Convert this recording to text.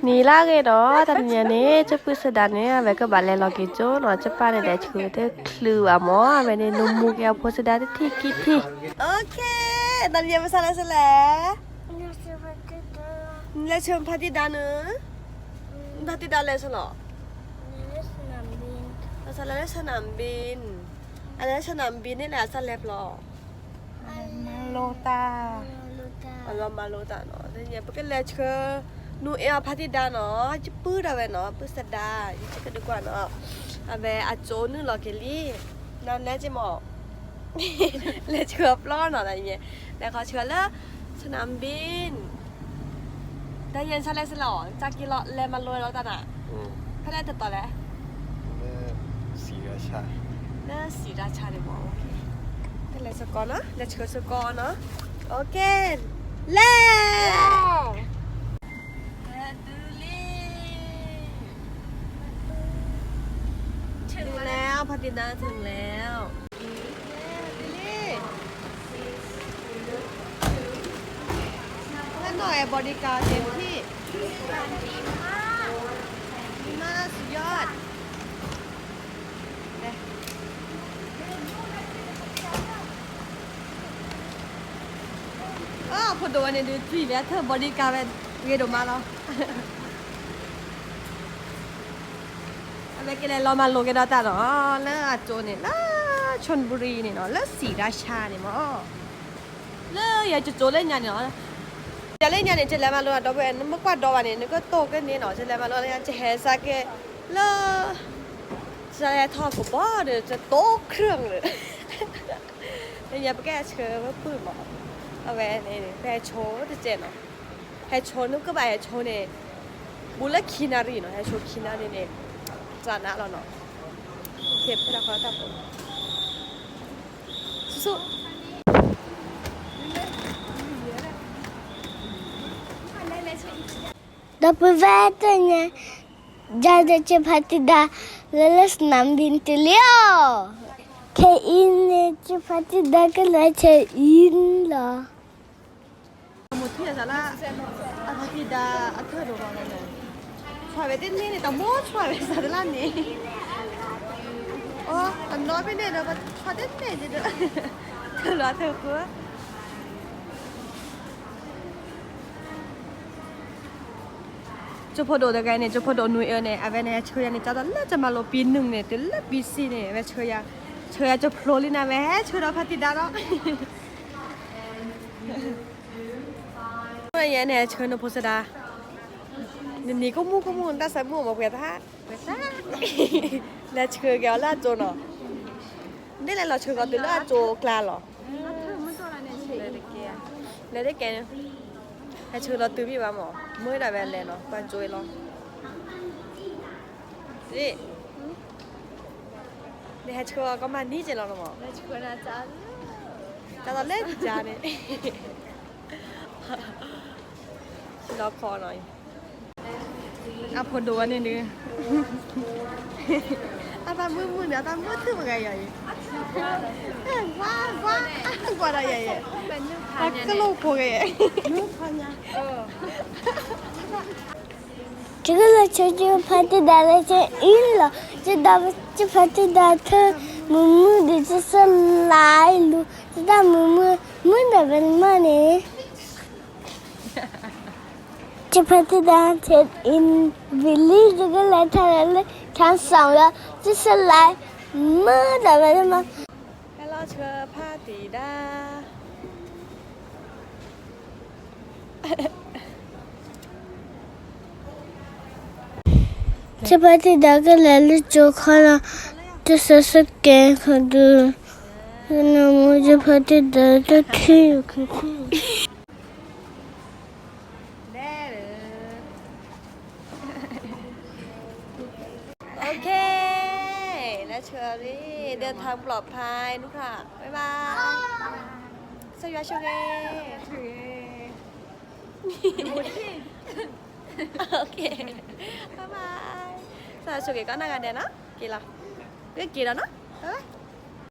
နံၤလၢအဂ့ၤဒီး တနံၤအံၤန့ၣ် ကၠိပုၢ်စဒါန့ၣ် အဝဲကဘၣ်လဲၤလီၤက့ၤကၠိနီၤ, ကၠိပၢ်န့ၣ်ဒီးဆှၢတချုးဘၣ်မၢ်, အဝဲန့ၣ် နမူက့ၤအဖိစဒါတထံၣ်ခံထံၣ်. Okay, တနံၤအံၤပစးလဲၤဆၢလဲၣ်, နလဲၤဆှၢဖါတံၢ်ဒါနၤ, ဖါတံၢ်ဒါလဲၤဆှၢလီၤ, ပစးလဲၤလၢဆနမ်ဘ့ၣ်, အလဲၤဆနမ်ဘ့ၣ်န့ၣ်လၢအစးလဲၤဖျီ မၤလိတၢ်, အလီၤမၤလိတၢ်နီၤ, ပကလဲၤဆှၢ နူအ့အီၤဖါတံၢ်ဒါနီၤ, ယပုၢ်ဒၣ်ဝဲနီၤ, ပုၢ်စဒါ, ယကဒုးကွၢ်နီၤ, အဝဲအကၠိနုာ်လီၤက့ၤလံ, နလဲၤက့ၤမၢ်, လဲၤဆှၢအပျီနီၤ, လဲၤခီဆှၢလၢ ဆနမ်ဘ့ၣ် တၢ်ယဲၢ်ဆၢလဲၤဆှၢလီၤ, ကၠီက့ၤလီၤ လဲၤမၤလိဝဲလီၤတၢ်နၤ, ဖဲလဲၣ်တတီၤလဲၣ်, လၢစံရၢဆါန့ၣ်မၢ်, ကလဲၤစ့ၢ်ကီးနီၤ, လဲၤဆှၢစ့ၢ်ကီးနီၤ, okay, လဲၤ ถึงแล้ว พัทยา ถึงแล้ว นี่ ท่านหน่อยบริการเต็มที่ ดีมาก สุดยอด အဖိဒိၣ်ဝဲန့ၣ်ဒုး ထွံၣ်ဝဲ အထၢၣ် bodyguard ဝဲ ဂ့ၤဒိၣ်မးလီၤ. အဝဲကလဲၤလီၤမၤလိက့ၤဒီးတၢ်နီၤ လၢအကၠိန့ၣ် လၢ ชลบุรี န့ၣ်နီၤ လၢ ศรีราชา န့ၣ်မၢ် လၢယကၠိလၢညါန့ၣ်နီၤ ယၤလၢညါန့ၣ် ယလဲၤမၤလိဒီပုၢ်ဝဲၢ် နမ့ၢ်ကွၢ်ဒီးဘၣ်န့ၣ် နကတိၢ်ကန့ၢ်နီၤ ယလဲၤမၤလိလၢညါ ယဟဲစးက့ၤ လၢ ယဟဲထီၣ်ကဘီဒီး ယတိၢ်ခရၢၣ်လၢ လၢညါပကဟဲဆှၢဝဲပုၢ်မး အဝဲန့ၣ် ပဟဲဆိတစဲးနီၤ ဟဲဆိနကဘၣ်ဟဲဆိန့ၣ် ဘူးလၢခံနၣ်ရံၣ်နီၤ ဟဲဆိခံနၣ်ရံၣ်န့ၣ် စှၤနးလီၤနီၤ ဖဲလၢခီတၢ်ဖိ ဆူ ဒီပုၢ်ဝဲၢ်တနံၤ ယၤဒီးကၠိဖါတံၢ်ဒါ လၢလၢ สนามบิน တုၤလံဧါ ခဲအံၤန့ၣ် ကၠိဖါတံၢ်ဒါကလဲၤဆှၢအံၤလီၤ မုၢ်ထံၣ်အသးလၢ အဖါတံၢ်ဒါအထၢၣ်ဒိၣ်မး ဆီၣ်ဝဲတန့ၢ်န့ၣ် တမိၢ်ဆီၣ်ဝဲသးတလၢန့ၣ် အီ တနီၤဖဲန့ၣ်ဒီး ပဆီၣ်တန့ၢ်ဒ်ဒီး ထၢၣ်လီၤထၢၣ်ဃု ကၠိဖိဒိၣ်တဂၤန့ၣ် ကၠိဖိဒိၣ်နွံအၢန့ၣ် အဝဲန့ၣ် ဟဲဆှၢယၤန့ၣ် ကၢ်သိးလၢကမၤလိ ပံနုၣ်န့ၣ် တုၤလၢ ပံစံန့ၣ် အဝဲဆှၢယၤ ဆှၢယၤကၠိဖျိလံန့ၣ် အဝဲဟဲဆှၢဒီးဖါတံၢ်ဒါဒီး ယဲန့ၣ် ဟဲဆှၢနဖိစဒါ နနံၤကမူၣ်ကမူၣ် နတၢ်ဆၢမုၢ်မပှဲၤသး ပှဲၤသး လဲၤဆှၢက့ၤအီၤလၢအကၠိနီၤ ဒ်လဲၤလီၤဆှၢကီးတုၤလၢအကၠိကျါလီၤ လဲၤတကဲ ဟဲဆှၢလီၤတုၤဘၣ်ဘၣ်မး မ့ၢ်ဒၣ်ဝဲလဲၤနီၤ ပှၤကၠိလီၤ နဟဲဆှၢကီးမၤနံၤက့ၤလီၤနီၤမး ကၢ်သိးလၢကၠါန့ၣ် လီၤခီနီၤ အဖိဒိၣ်ဝဲန့ၣ်ဒုး အတၢ်မုာ်မုာ်န့ၣ် အတၢ်မုာ်ထူၣ်ပှဲၤယၤအံၤ ကွၢ်ကွၢ် ကွၢ်ဒီးယၤအံၤ အကလိၣ်ဖိဂ့ၤ ယကလဲၤဆှၢကၠိဖါတံၢ်ဒါလၢကၠိအံၤလီၤ ယဒီးကၠိဖါတံၢ်ဒါထၢၣ်မုာ်မုာ်ဒီး ကၠိစၢ်လါအံၤလူၤ ယတၢ်မုာ်မုာ် မုာ်ဒီးဝဲန့ၣ်မးန့ၣ် ကၠိဖါတံၢ်ဒါ check in ဝံၤလံ ယကလဲၤထီၣ်လၢ ထါစၣ်လီၤ ကၠိစၢ်လါ မုာ်ဒီးဝဲန့ၣ်မး ဟဲလီၤဆှၢဖါတံၢ်ဒါ ကၠိဖါတံၢ်ဒါကလဲၤလၢကၠိခီလီၤ တစဲးစကဲခီဒုး နမ့ၢ်ကၠိဖါတံၢ်ဒါတထံၣ် โอเค แล้วเชิญพี่ เดินทางปลอดภัยนะคะ บ๊ายบาย สวัสดีค่ะ โอเค บ๊ายบาย สวัสดีค่ะ ก็น่ากันเดนเนาะ เกลา ก็เกลาเนาะ บ๊ายบาย